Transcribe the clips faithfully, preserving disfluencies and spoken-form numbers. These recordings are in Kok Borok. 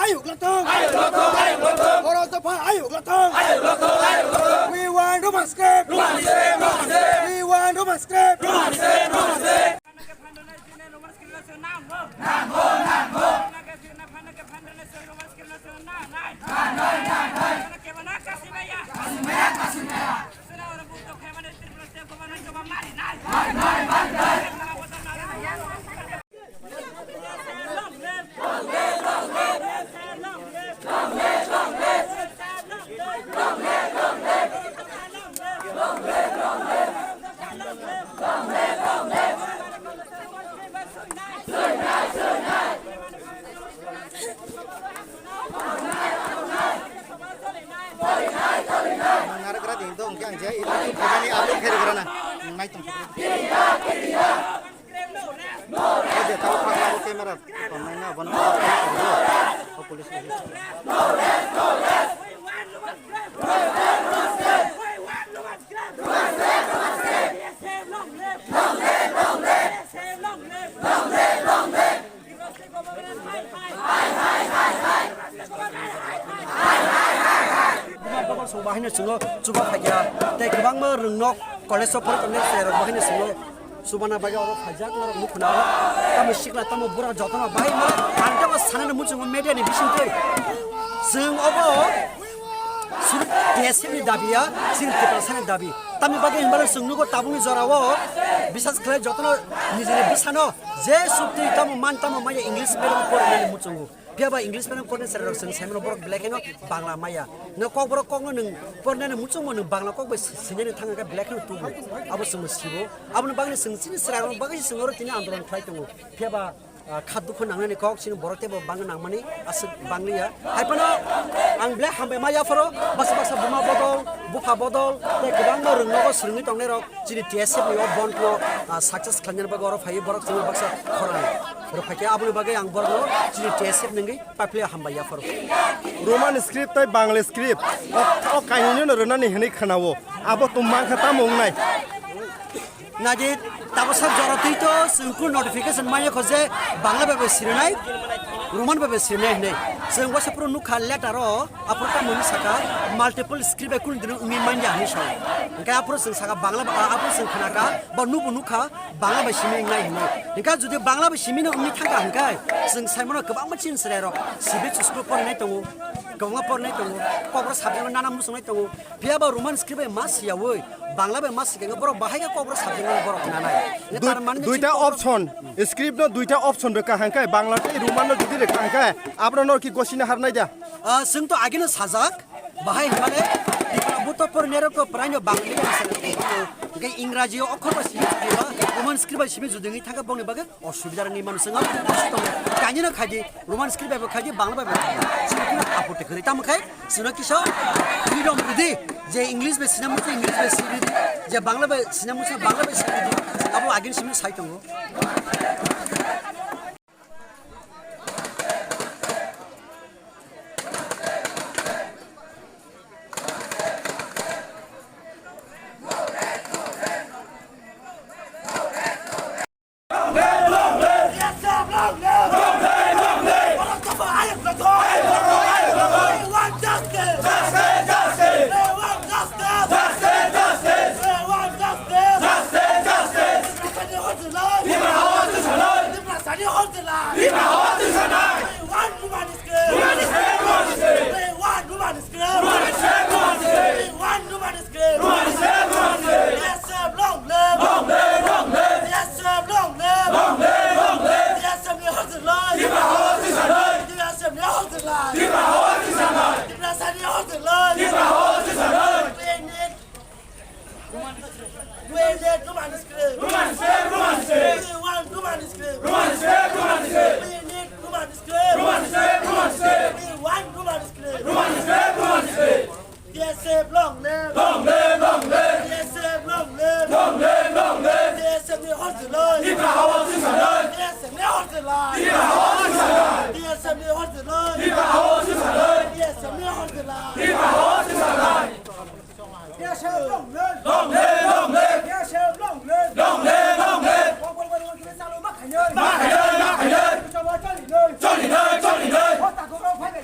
Ayuk lathang! Ayuk lathang! Ayuk lathang! Borok dopha ayuk lathang! Ayuk lathang! Ayuk lathang! We want Roman script! Roman script! Roman script! We want Roman script! Roman script! Roman script! Nang narwk gra di, dong khe ang je ito khaibani upload khairwk gra na. Naitung. O je tao phakla o camera tongnai na, bono o police. Buma bokol song bahai no chwngo chuba phaikha, tei kwbangma rwngnok college o phorok tongnai chwrairok bahai no chwngo chubana bagwi oro phaijak norok nukhuna oro. Tamo sikla tamo bura jotono bahai ma ang tamo sanani muchungo media ni bisingtwi chwng obo suru T S F ni dabi ya, chini Tiprasani dabi. Tamni bagwi hinba chwng nugo tabukni jorao bisas khlai jotono nijini bwsano je sukti tamo man tamo maya English medium pornani muchungo. Phiya ba English medium pornai chwrairok chwng saimano borok belai kheno Bangla maya. No kokborok kokno nwng pornani muchungmo nwng Bangla kok bai swinani thang khe belai kheno tubu. Abo chwngno sibo. Aboni bagwi chwng chini chwrairokni bagwi chwng oro tini andolon khlai tongo. Phiya ba, ah, kha dukhu nangnani kok chini borok teibo bangwi nangmani aswk bangliya. Hai phano ang belai hambai ma yaphoro baksa baksa buma bodol, bupha bodol tei kwbangma rwngnogo swrwngwi tongnairok. Chini T S F ni o bond no, ah, success khlainani bagwi oro phaiwi borok chini baksa khorang rwphaikha. Aboni bagwi ang borok no chini T S F nungwi paiphlaiya hambai yapharo. Roman script tei Bangla script o, o kainwino rwnani hinwi khwnao. Abo tong mankha tamo wngnai? Naidi tabasa jora twi to chwng kunu notification manya kho je Bangla bai bai sirinai, Roman bai bai sirinai hinwi. Chwng waisa phuru nukha letter o. Aphuru tamo hwnwi saka, multiple script bai kunu dino wngwi manya hwnwi sao. Hwnkhe aphuru chwng saka Bangla ba, aphuru chwng khnaka, ba nubo nukha, Bangla bai simi wngnai hwnwi. Hwnkhe jodi Bangla bai simi no wngwi thangkha hwnkhe, chwng saimano kwbangma chini chwrairok C B S E school porinai tongo, kwbangma porinai tongo, Kokborok subject o nana muchungnai tongo. Phiya ba Roman script bai ma siyaui, Bangla bai ma sikha hwnkhe borok bahai khe Kokborok subject no borok nanai. Hwnkhe Dui-, tar mani duita chini Kokborok option, script no duita option rwkha hwnkhe, Bangla tei Roman no jodi rwkha hwnkhe, aborok ki gosina harnai da? Ah, chwng to ageno sajak, bahai hwnmale, Tripura buto porinai rok to prai no Bangla bai saka tei to, hwnkhe Ingraji o okhor bai simi jodi ba, Roman script bai simi jodi wngwi thangkhe bongni bagwi osubida rwngwi mano chwng. Kainwi no khaidi, Roman script bai bo khaidi, Bangla bai bo khaidi. Chwng kunu apotti kwrwi. Tamo khai, chwngno kisa freedom rwdi, je English bai sina muchung English bai sirwidi, je Bangla bai sina muchung Bangla bai sirwidi. Abo agini simi sai tongo. Roman script! Roman script! Roman script! Roman script! T S F long live! Long live! Long live! T S F long live! Long live! Long live! T S F ni hor jwlai! Tipra hor jwlai! T S F ni hor jwlai! Tipra hor jwlai! Tiprasa ni hor jwlai! Tipra hor jwlai! We need, we need Roman script! Roman script! Roman script! We want Roman script! Roman script! Roman script! We need Roman script! Roman script! Roman script! We want Roman script! Roman script! Roman script! T S F long live! Long live, long live! T S F long live! Long live, long live! T S F ni hor jwlai! Tipra hawa singsanai! T S F ni hor jwlai! Tipra hawa singsanai! T S F ni hor jwlai! Tipra hawa singsanai! T S F ni hor jwlai! Tipra hawa singsanai! T S F long live! Long live, long live! T S F long live! Long live, long live! Kokborok bai rwng khe chalo ma khainai! Ma khainai, ma khainai! Chalo chali nai! Chali nai, chali nai! Hota kokborok phai bai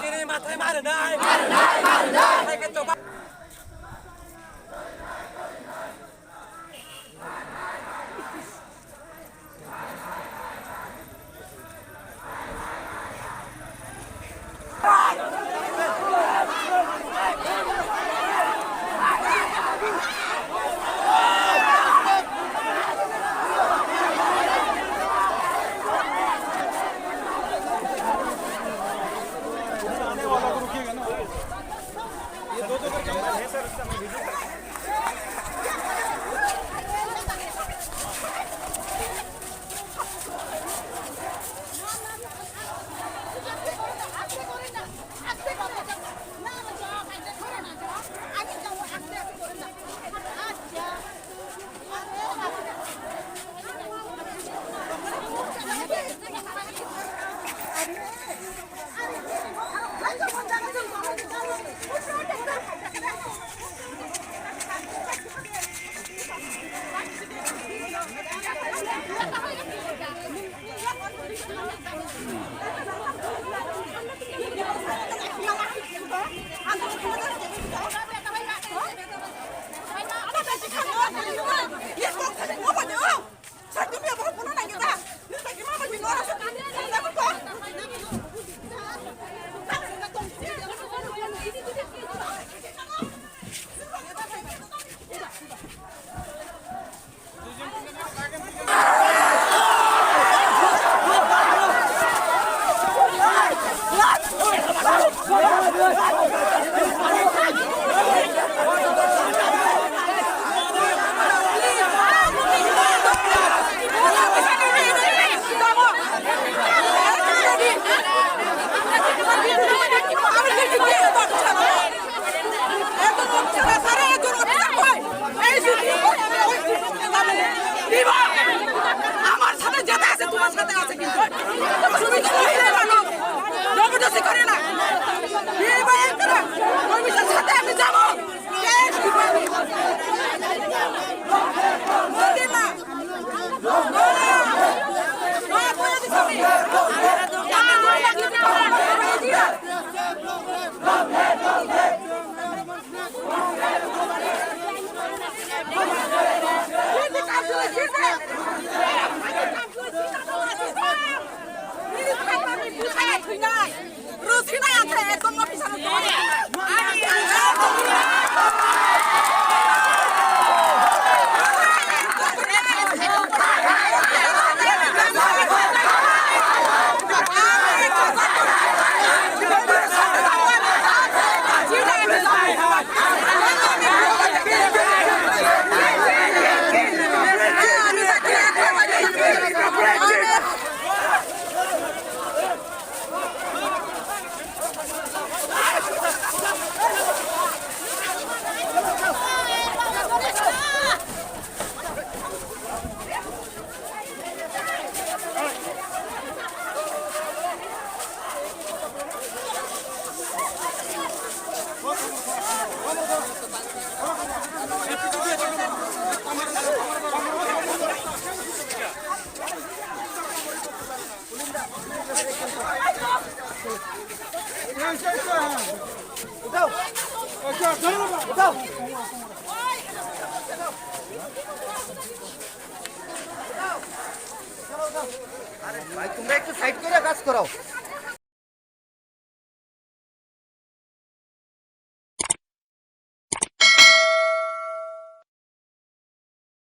Chini mathai marinai. Marinai, marinai. সাথে আছে কিন্তু। তুমি তো মহিলা মানুষ, জবরদস্তি করে না। বিয়ে ভাই একটা, কর্মীদের সাথে আমি যাবো। ভাই, তোমরা একটু সাইড করে কাজ করো।